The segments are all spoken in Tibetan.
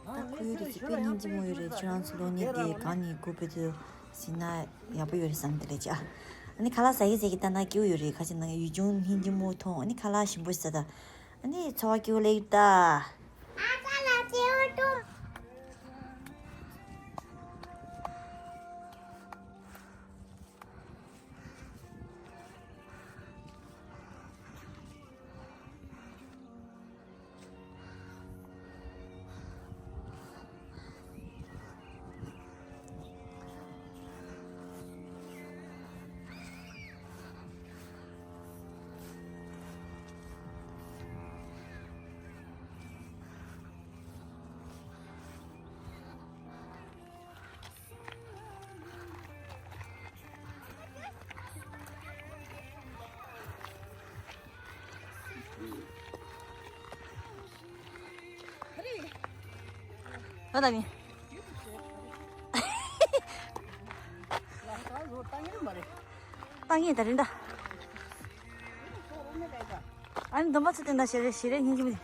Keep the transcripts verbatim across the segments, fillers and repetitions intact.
ད་ཁོའི་རིགས་ཀྱི་དཔེ་སྙིང་རྗེ་མོ་ཡོད་རེད། ཁྱེད་རང་ཚོ་གློག་བརྙན་དེ་གང་ནས་སྒུག་པའི་དུས་ཟིན་ན་ཡག་པོ་ཡོད་རེད་བསམ་དེ་ལས་ཅི། ཨ་ནི་ཁ་ལག་ཟ་གི་ཟ་གི་ལྟ་ན་སྐྱིད་པོ་ཡོད་རེད། ཁ་ཅིག་ནང་ཡུལ་ལྗོངས་སྙིང་རྗེ་མོ་མཐོང་། ཨ་ནི་ཁ་ལག་ཞིམ་པོ་ཟ་ད། ཨ་ནི་འཚོ་བ་སྐྱིད་པོ་ལེགས་ད། ཨ་ཁ་ལག་སྐྱིད་པོ་འདུག་ཨ་ད་ནི། ཏང་ཡིན་ད་རིང་ད། ཨ་ནི་འདོན་པ་ཚོ་དེ་འདྲ་ཞེ་རེ་ཞེ་རེ་སྙིང་རྗེ་མོ།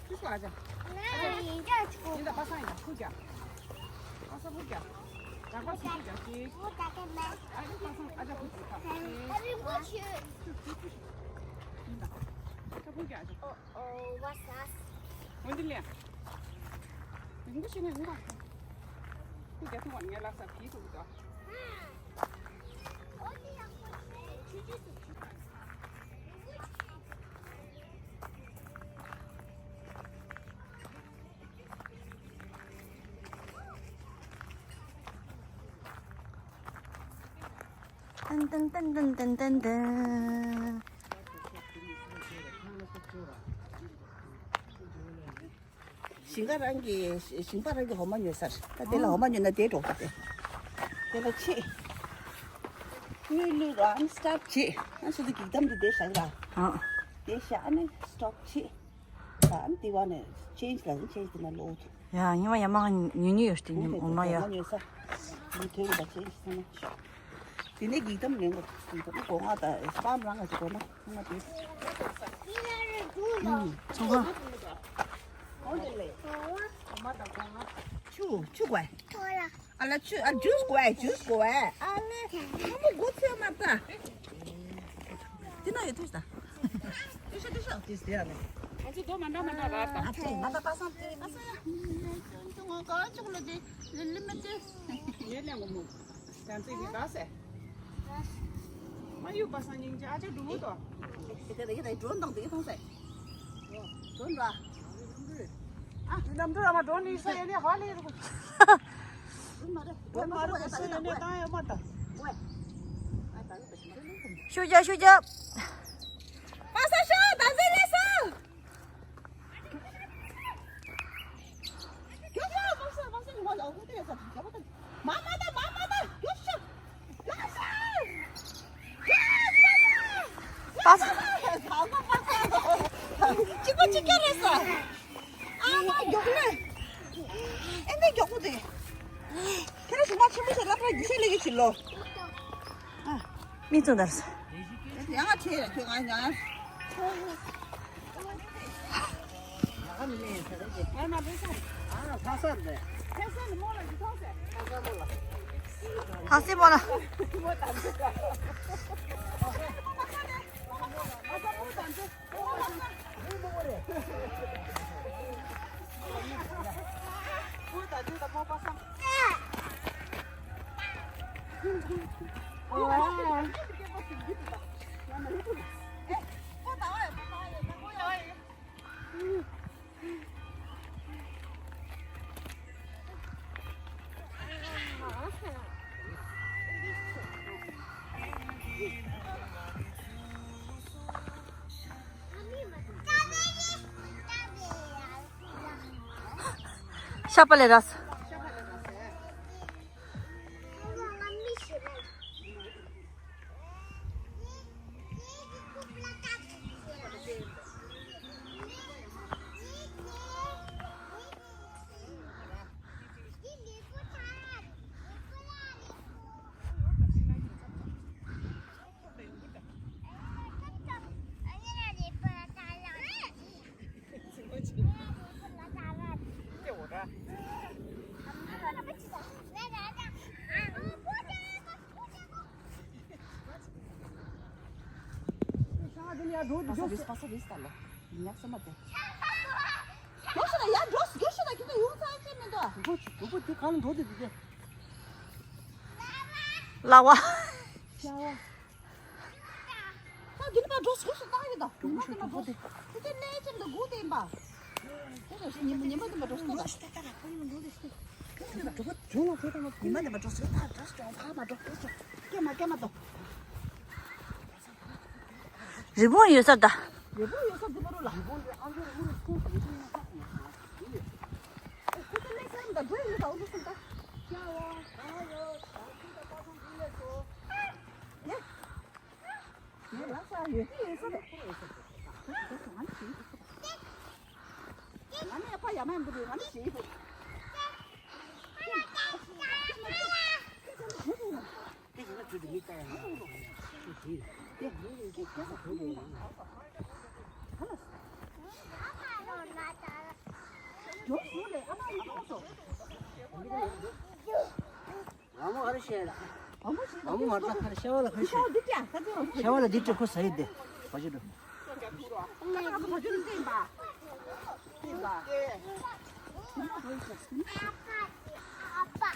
ཁུ་ཤུ་ཨ་ཅག་ཡིན་ད་པ་སངས་ཡིན་ད་ཁུ་རྒྱག་པ་སངས་ཁུ་རྒྱག་རག་པ་སངས་ཁུ་རྒྱག་ཅིག་ཨ་ཅག་པ་སངས་ཨ་ཅག་ཁུ་རྒྱག་ཁ་ཡིན་ད་ཨ་ཅག་ཁུ་རྒྱག་ཨ་ཅག་འོ་འདི་ལས། རིང་པོ་ཞིག་ནས་འོང་བ། ཁུ་རྒྱག་ཐུབ་པ་ངས་ལབ་ས་བྲིས་འདུག་ད། ཏན་ཏན་ཏན་ཏན་ཏན་ཏན་ཏན། ཞིང་ཁ་རང་གི་ཞིང་པ་རང་གི་འོ་མ་ཉོ་སར་ད་དེ་ལ་འོ་མ་ཉོ་ན་དེ་འགྲོ་གི་དེ། དེ་ལ་ཆེ། དངུལ་ལུས་རང་སི་ཊོག་ཆེ། ཨ་སུ་དུ་གི་དམ་དུ་དེ་བཞག་ར། ཨ། དེ་བཞག་ཨ་ནི་སི་ཊོག་ཆེ། ད་ཨ་ནི་དེ་བ་ནས་ཆེན་ཇི་ལ་ཆེན་ཇི་དེ་ན་ལོ། ཡ་ཉི་མ་ཡ་མ་ཉུ་ཉུ་ཡོད་དེ་ཉི་འོ་མ་ཡ། ཉི་ཐོན་ད་ཆེན་ཇི་ས་ན། དེ་ནས་གི་དམ་ལེན་གོ་གི་དམ་གོ་ང་ད་སི་པམ་རང་ང་ཅི་གོ་ན་ང་དེ། ཚོང་ཁང་། ཆུ་ཆུ་གོ་ཨེ། ཨ་ལ་ཆུ་ཨ་ཇུས་གོ་ཨེ་ཇུས་གོ་ཨེ་ཨ་ལེ། ཁོ་མོ་གོ་ཚོད་མ་ད། དེ་ན་ཡོད་དུས་ད། ཏུ་ཤ་ཏུ་ཤ་ཏུ་ཤ་ཡ་ལེ། ང་ཚོ་དོ་མ་འདྲ་མ་འདྲ་ར་ད། ཨ་ཚེ་ང་ད་པ་སངས་ཏེ་པ་སངས་ཡ། ང་ག་ཅོག་ལ་དེ་ལི་ལི་མ་ཏེ། ཡེ་ལེ་ངོ་མོ། ཡང་ཙི་གི་ག་སེ། མ་ཡུ་པ་སངས་སྙིང་རྗེ་ཨ་ཅག་འགྲོ་མོ་དོ། དེ་ག་དེ་ག་དེ་ཌོན་དང་དེ་ག་ཐོང་སེ། ཌོན་ར། ཨ་ནམ་དུ་ར་མ་ཌོན་ནི་སེ་ཡེ་ནི་ཧ་ལེ་རུ། ཌོན་མ་རེ་ཌོན་མ་རེ་སེ་ཡེ་ནི་ད་ཡ་མ་ད། ཤུ་རྒྱ་ཤུ་རྒྱ། པ་ས་ཤོ་ད་ཟེ་ལེ་སོ། པ་ས། གཅིག་པ་གཅིག་རྐྱང་རེད་ས། ཨ་མ་མགྱོགས་ལེ། ཨེ་འདི་མགྱོགས་པོ་དེ། ཁྱེད་རང་གཞུག་མ་ཆེན་པོ་ཞིག་སློབ་གྲྭ་རྒྱུགས་ཤེས་ལེ་གི་བྱིན་ལོ། མི་ཚོ་འདར་ས། ཡང་ཁྱེད་ཁྱེད་ང་ཡང་། ཐ་སི་མོ་ལ། ཤ་པ་ལེ་ར་ས། ལ་བ། ད་འདི་ནས་མར་འགྲོ་སོང་སོང་བཏང་ཡོད་ད། ཉི་མ་དེ་མར་འགྲོ་སོང་། དེ་དེ་གནས་ཆེན་དུ་སྒུག་བསྡད་ཡིན་པ། དེ་ལ་ཉི་མ་ཉི་མ་དེ་མར་འགྲོ་སོང་ད། ཉི་མ་དེ་མར་འགྲོ་སོང་ད། ད་ད་ཕ་མ་འགྲོ་སྐྱེ་མ་སྐྱེ་མ་ཏོ། རི་བོང་ཡོད་ས་ད། རི་བོང་ཡོད་ས་དེ་མ་རུ་ལ། རི་བོང་དེ་ཨ་མཆོག་རི་བོང་དེ་ཁོང་གི་རི་བོང་ཡོད་ས་ཁོང་ཡོད་ས་ཡོད། ཁོ་ཚོ་གནས་ཆེན་ད་འགྲོ་ཡོད་ས་འུ་ཚོ་སོང་ད། ཡ། ངས་ལབ་ས་ཡོད་ཀྱི་ཡོད་ས་རེད། ང་ནི་ཞེད་ཀྱི་འདུག་ང་ནི་ཨ་ཕ་ཡ་མ་ཡིན་པ་རེད། ང་ནི་ཞེད་ཀྱི་འདུག་ཨ་མོ་ཨ་རུ་ཤེས་ལ། ཨ་མོ་ཤེས་ཨ་མོ་མ་ད་ཁར་ཤ་བ་ལ་ཁར་ཤེས། ཤ་བ་འདི་ཀྱང་ཁ་ཅིག་ཤ་བ་ལ་འདི་ཀྱང་ཁོ་ཟ་ཡི་དེ། བ་ཅི་འགྲོ། ཁ་ཁ་བ་ཅི་འདི་ཡིན་པ། ཡིན་པ། ཨ་པ། ཨ་པ། ཨ་པ།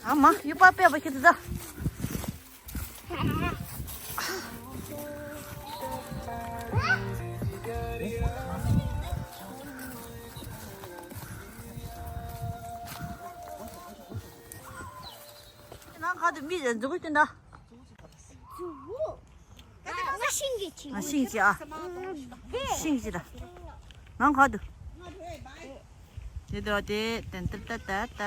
ཨ་མ་ཡུ་པ་པེ་བ་ཁྱི་ད། ནང་ཁ་དུ་མི་རེ་འཛུགས་ཀྱི་འདུག་ང་ཤིང་གི་ཆིང་། ང་ཤིང་གི་ཨ། ཤིང་གི་ད། ནང་ཁ་དུ། དེ་དོ་དེ་ཏན་ཏན་ཏ་ཏ་ཏ།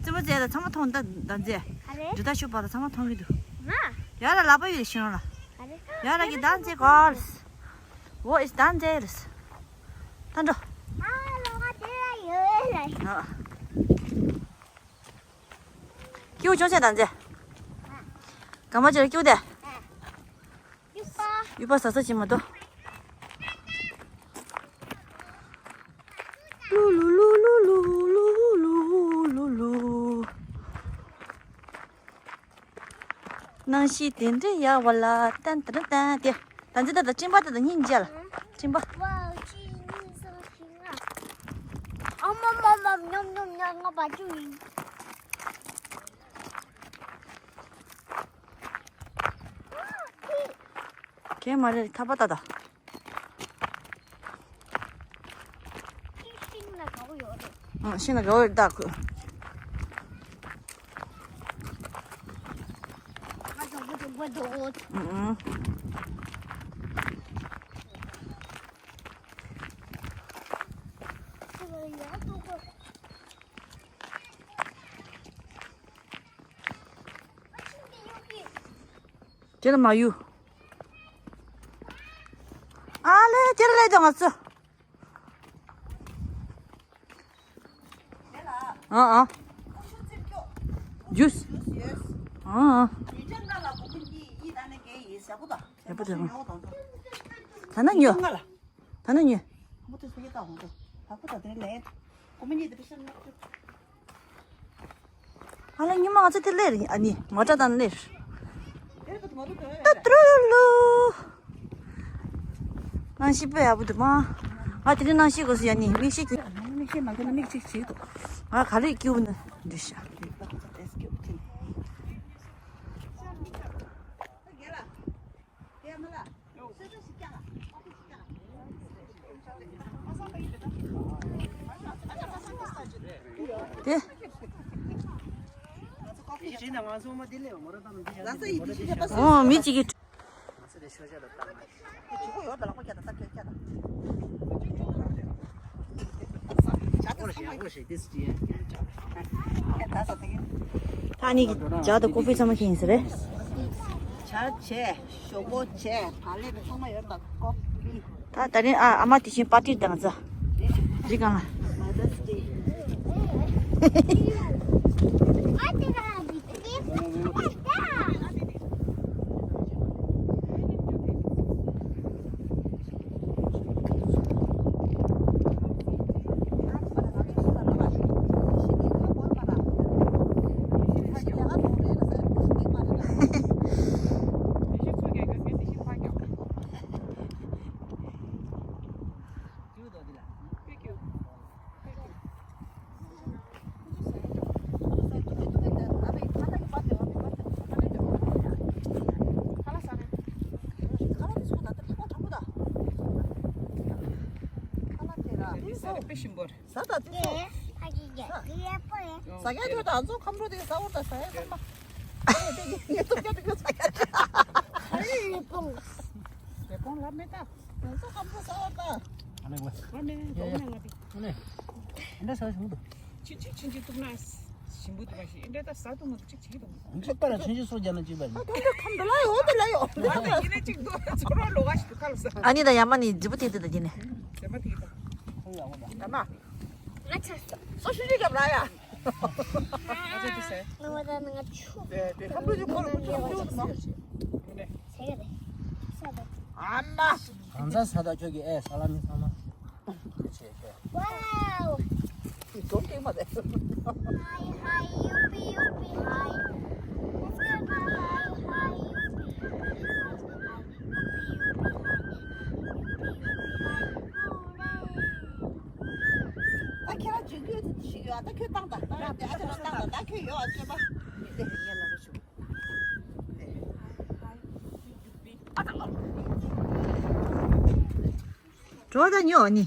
ཙི་མོ་ཙེ་ད་ཚང་མ་མཐོང་ད་ད་མཛེ། ཨ་རེ། འདི་ད་ཤུ་པ་ད་ཚང་མ་མཐོང་གི་འདུག་ང་། ཡ་ར་ལ་པ་ཡོད་ཤི་རོང་ལ། ཨ་རེ། ཡ་ར་གི་ད་མཛེ་གོ་ལ། འོ་ཨིས་ད་མཛེ་རེས། ད་འགྲོ། ཨ་ལོ་ང་དེ་ལ་ཡོད་ལ། ཨ། ཀྱུ་ཅུང་ཆེ་དང་མཛེ། ག་མ་ཅེར་ཀྱུ་དེ། ཡུ་པ། ཡུ་པ་ཟ་ས་ཅི་མ་དོ། ལུ་ལུ། ནང་ཤི་དེ་འདྲ་ཡ་བ་ལ་ཏན་ཏན་ཏན་ཏེ། ད་འཛི་ད་ད་སྤྲིན་པ་ད་ད་སྙིང་རྗེ་ལ། སྤྲིན་པ། ཝའོ་ཅི་སྙིང་སོ་ཞིང་ཨ། ཨ་མ་མ་མ་ཉོམ་ཉོམ་ཉ་ང་བ་ཅུ་ཡིན། ཁྱེད་མ་རེད་ཐ་པ་ཏ་ཏ། ཤིང་ལ་དགའ་བོ་ཡོད་རེད། ཨ་ཤིང་ལ་དགའ་བོ་ཡོད་ད་ཁོ། ང་ཚོ་ཧོ་ཅན་ ཨུ་ཨུ། ཁྱེད་ལ་མ་གཡུག་ཨ་ལེ། ཁྱེད་ལ་ལས་ཀྱང་ང་ཚོ། ཨ་ཨ། ཇུས། ཨ་ཨ། ཡག་པོ་འདུག་ད་ན་ཉོ། ད་ན་ཉོ། ཨ་ལ་ཉི་མ་ང་ཚོ་དེ་ལེར་ཨ་ནི་མོ་ཊ་དང་ལེར། ཏ་ཏྲུ་ལུ། གནམ་གཤིས་དཔེ་ཡག་པོ་འདུག་མ། ང་དེ་རིང་གནམ་གཤིས་གོ་སོང་ཡ་ནི་མིག་ཤེལ་གྱིས། མིག་ཤེལ་མ་གྱོན་ན་མིག་གཅིག་བྱེད་འདུག་ང་ག་རེ་སྐྱིད་པོ་ན་འདྲི་ཤག་དེ། ཨོ་མི་གཅིག་གིས། ད་ནི་ཇ་དང་ཀོ་ཧྥི་ཚང་མ་ཁྱེར་ཡིན་ཟེར་རེད། ཇ་བྱས། ཞོག་ཁོག་བྱས། བག་ལེབ་ཚང་མ་ཡོད་ད་ཀོ་ཧྥི། ད་ད་རིང་ཨ་ཨ་མ་དེ་བཞིན་པར་ཊི་དང་ཛ། རི་གང་ལ། Mother's Day. ཟ་ད་དེ་ཚོ། ཟ་ཡ་ཁྱོད་ད་ཚོ་ཁམ་བུ་དེ་ཟ་བར་ད་ཟ་ཡ་ཚང་མ། ཨ་ཡ་དེ་གི་ངེད་ཚོ་སྐྱ་དེ་ཚོ་ཟ་ཡ་ཆེ། ཨ་ཡ་ཡེ་པོང་། ཡེ་པོང་ལབ་མེད་ད། ང་ཚོ་ཁམ་བུ་ཟ་བར་ད། ཨ་ནེ་ཝེ། ཨ་ནེ་དོ་ནེ་ང་དེ། ཨ་ནེ། ཨ་ནེ་ཟ་བྱུང་དུ། ཆུན་ཆུན་ཆུན་ཆུན་གཏུབ་ན་ཞིམ་པོ་འདུག་པ་ཞིག་འདྲ་ད་ཟ་ཐུབ་མ་འདུག་ཅིག་བྱེད་ཀྱི་འདུག་ཅིག་པ་ལ་ཆུན་ཆུན་སོ་རྒྱ་ན་ཅིག་པ་ཡིན། ཁམ་འདི་ལ་ཡོད་འདི་ལ་ཡོད། ཡིན་ན་ཅིག་འདུག་ཚོར་བ་ལོག་ག་ཞིག་འདུག་ཁ་ལ་ཟ། ཨ་ནི་ད་ཡ་མ་ནི་ལྗིད་པོ་ཐེབས་ཏེ་ད་ཡིན་ནི། ཟེར་མ་ཐིག་ད། ཁོ་ཡ་ཁོ་ད། ད་མ། ང་ཆ་སོ་ཞུ་ཞུ་རྒྱབ་ལ་ཡ། ང་ཚོ་འདི་ཟེར། ང་ད་ང་ཆུ། དེ་དེ་ཁམ་བུ་ཅིག་ཁོ་ལ་ཁོ་ཆུ་ཁོ་ཆུ་ཟ། ཟེར་ག་རེ། ས་ད། ཨ་མ། གང་ཟ་ས་ད་ཁྱོད་ཀྱི་ཨེ་ས་ལ་མི་ཚང་མ། Wow! Don't take my Hi, hi, yuppie, yuppie, hi. Let's go, hi, hi, yuppie, yuppie, hi. Yuppie, yuppie, hi. Yuppie, yuppie, hi. Hooray! ད་ཁྱེད་རང་འཇུག་རྒྱུ་ཞིག་ཡོད། ད་ཁྱོད་བཏང་དང་། ད་ཨ་ཅག་ལ་བཏང་དང་། ད་ཁྱོད་ཡོད་ཨ་ཅེ་པ། འགྲོ་ད་ཉོ་ནི།